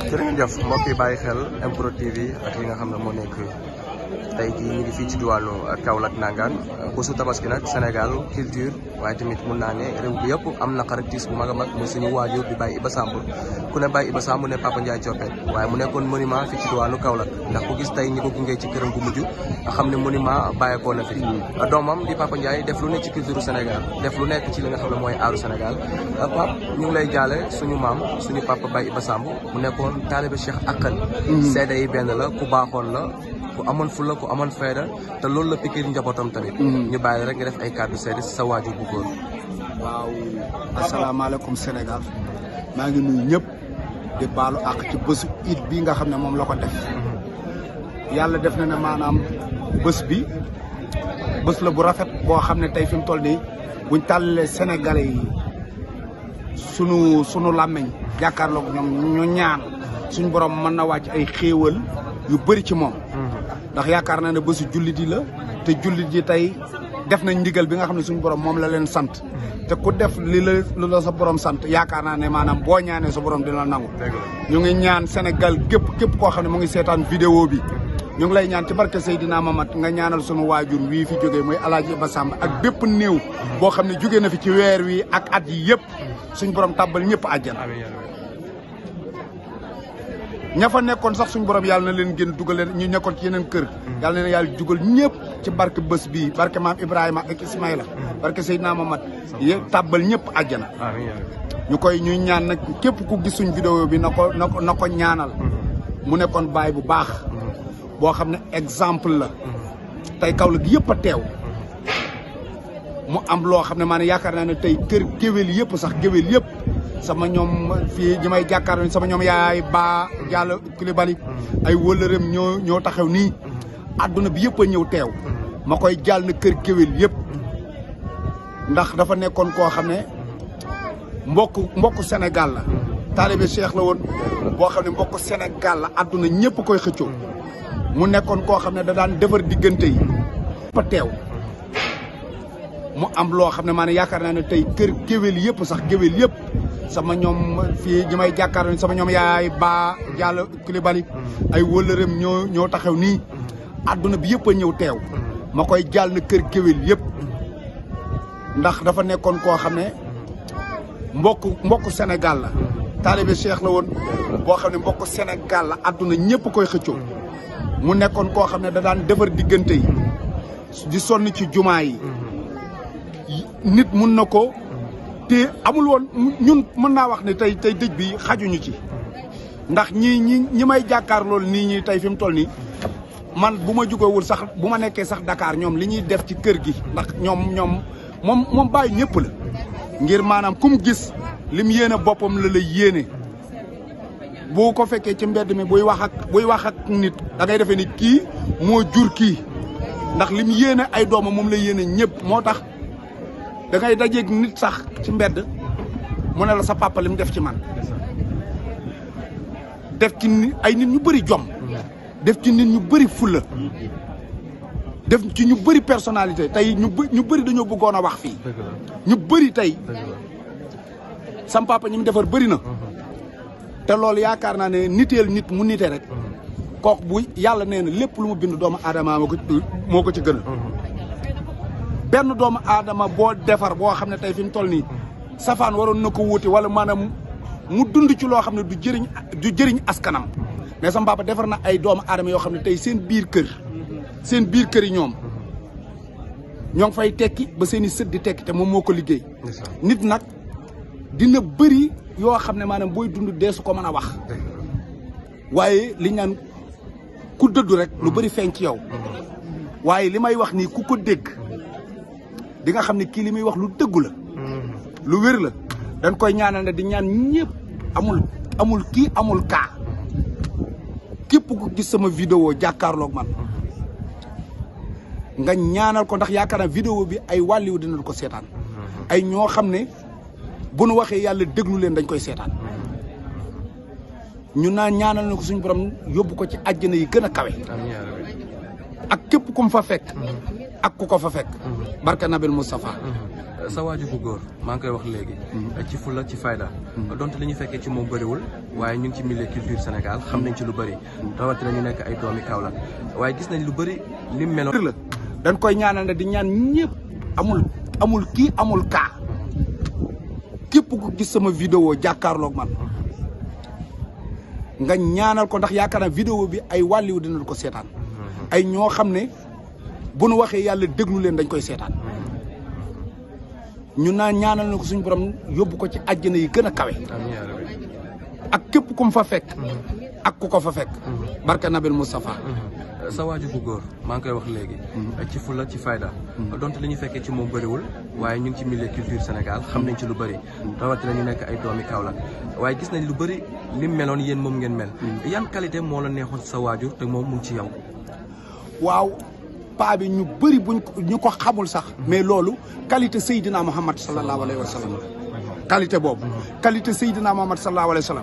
jërë ngeen jëf mbokk yi bàyyi xel MPROD TV ak li nga xam ne moo nekk tey jii ñu ngi fii ci diwaanu Kaolack Ndangaan bésu tabaski nag Sénégal culture waaye tamit mun naa ne réew bi yëpp am na xaritis bu mag a mag muy suñu waajur di Baye Iba Samb ku ne Baye Iba Samb ne Papa Ndiaye Coppet waaye mu nekkoon monument fii ci diwaanu Kaolack ndax ku gis tey ñi ko gungee ci këram gu mujj nga xam ne monument bàyyeekoo na fi doomam di Papa Ndiaye def lu ne ci culture Sénégal def lu nekk ci li nga xam ne mooy aaru Sénégal Pape ñu ngi lay jaale suñu maam suñu papa Baye Iba Samb mu nekkoon taalibe Cheikh Akane seede yi benn la ku baaxoon la ku amoon fulla ku amoon fayda te loolu la pikir njabootam tamit ñu bàyyi rek nga def ay kàddu seede si sa waajur bu góor. waaw asalaamaaleykum Sénégal maa ngi nuyu ñëpp di baalu ak ci bésu it bi nga xam ne moom la ko def yàlla def na ne maanaam bés bi bés la bu rafet boo xam ne tey fi mu toll nii buñ tàllalee Sénégalais yi sunu làmmeñ jàkkaarloog ñoom ñu ñaan suñu borom mën na wàcc ay xéewal yu bëri ci moom ndax yaakaar naa ne bésu jullit yi la te jullit yi tey def nañ ndigal bi nga xam ne suñu borom moom la leen sant te ku def li la sa borom sant yaakaar naa ne maanaam boo ñaanee sa borom dina nangu ñu ngi ñaan Sénégal képp koo xam ne mu ngi seetaan vidéo bi ñu ngi lay ñaan ci barke Seydina Mamat nga ñaanal sunu waajur wii fi jógee muy Alaaji Iba Samb ak bépp néew boo xam ne jógee na fi ci weer wi ak at yi yëpp suñ borom tàbbal ñëpp àjjana ña fa nekkoon sax suñu borom yàlla na leen gën dugal ñu nekkoon ci yeneen kër yàlla na leen yàlla dugal ñëpp ci barke bés bii barke maam Ibrahima ak Ismaïla barke Seydina Mamat tàbbal ñëpp àjjana ñuy ñaan nag képp ku gis suñ vidéo bi na ko ñaanal mu nekkoon baay bu baax boo xam ne exemple la tey Kaolack gi yëpp a teew mu am loo xam ne maanaam yaakaar naa ne tey kër géwél yëpp sax géwél yëpp sama ñoom fii ñi may jàkkaarloo sama ñoom yaay Ba Diallo Coulibaly ay wëllëreem ñoo taxaw nii àdduna bi yëpp a ñëw teew ma koy jàll na kër géwél yëpp ndax dafa nekkoon koo xam ne mbokk Sénégal la taalibe Cheikh la woon boo xam ne mbokk Sénégal la àdduna ñëpp koy xëccoo mu nekkoon koo xam ne da daan defar diggante yi pa teew mu am loo xam ne maanaam yaakaar naa ne tey kër géwél yëpp sax géwél yëpp sama ñoom fii ñi may jàkkaarloo sama ñoom yaay Ba Diallo Coulibaly ay wëllëreem ñoo taxaw nii àdduna bi yëpp a ñëw teew ma koy jàll na kër géwél yëpp ndax dafa nekkoon koo xam ne mbokk Sénégal la taalibe Cheikh la woon boo xam ne mbokk Sénégal la àdduna ñëpp koy xëccoo mu nekkoon koo xam ne da daan defar diggante yi di sonn ci jumaa yi nit mun na ko te amul woon ñun mën naa wax ne tey dëj bi xajuñu ci ndax ñi may jàkkaar loolu nii ñi tey fi mu toll nii man bu ma jugewul sax bu ma nekkee sax Dakar ñoom li ñuy def ci kër gi ndax moom bàyyi ñëpp la ngir maanaam kum gis lim yéene boppam la lay yéene boo ko fekkee ci mbedd mi buy wax ak nit da ngay defee ni kii moo jur kii ndax lim yéene ay doomam moom la yéene ñëpp moo tax da ngay dajeeg nit sax ci mbedd mu ne la sa papa lim def ci man def ci ay nit ñu bëri jom def ci nit ñu bëri fulla def ci ñu bëri personnalité tey ñu bëri dañoo bëggoon a wax fii ñu bëri tey sam papa ñi mu defar bëri na te loolu yaakaar naa ne niteel nit mu nite rek kooku bu yàlla nee na lépp lu mu bind doomu aadama moo ko ci gënal benn doomu aadama boo defar boo xam ne tey fi mu toll nii safaan waroon na ko wuti wala maanaam mu dund ci loo xam ne du jëriñ askanam mais sama papa defar na ay doomu aadama yoo xam ne tey seen biir kër yi ñoom ñoo ngi fay tekki ba seen i sët di tekki te moom moo ko liggéey nit nag dina bëri yoo xam ne maanaam booy dund dee su ko mën a wax waaye li ñaan ku dëddu rek lu bëri feeñ ci yow waaye li may wax nii ku ko dégg di nga xam ne kii li muy wax lu dëggu la lu wér la dañ koy ñaanal ne di ñaan ñëpp amul kii amul kaa képp ku gis sama vidéo jàkkaarloog man nga ñaanal ko ndax yaakaar naa vidéo bi ay wàlliwu dina ko seetaan ay ñoo xam ne bu nu waxee yàlla déglu leen dañ koy seetaan ñu naan ñaanal na ko suñu borom yóbbu ko ci àjjana yi gën a kawe ak képp ku mu fa fekk ak ku ko fa fekk barke Nabil Moustapha sa waaju bu góor maa ngi koy wax léegi ci fulla ci fayda donte li ñu fekkee ci moom bëriwul waaye ñu ngi ci milieu culture Sénégal xam nañ ci lu bëri rawatina ñu nekk ay doomi Kaolack waaye gis nañ lu bëri lim meloon la dañ koy ñaanal ne di ñaan ñëpp amul kii amul kaa képp ku gis sama vidéo jàkkaarloog man nga ñaanal ko ndax yaakaar naa vidéo bi ay wàlliwu dinañ ko seetaan ay ñoo xam ne bu nu waxee yàlla déglu leen dañ koy seetaan ñu naan ñaanal na ko suñu borom yóbbu ko ci àjjana yi gën a kawe ak képp ku mu fa fekk ak ku ko fa fekk barke Nabil Moustapha sa waaju bu góor maa ngi koy wax léegi ci fulla ci fayda donte li ñu fekkee ci moom bëriwul waaye ñu ngi ci milieu culture Sénégal xam nañ ci lu bëri rawatina ñu nekk ay doomi Kaolack waaye gis nañ lu bëri lim meloon yéen moom ngeen mel yan qualité moo la neexoon sa waajur te moom mu ngi ci yow waaw paa bi ñu bëri ñu ko xamul sax mais loolu qualité Seydina Muhammad sallallahu alayhi wa sallam qualité boobu qualité Seydina Muhammad sallallahu alayhi wa sallam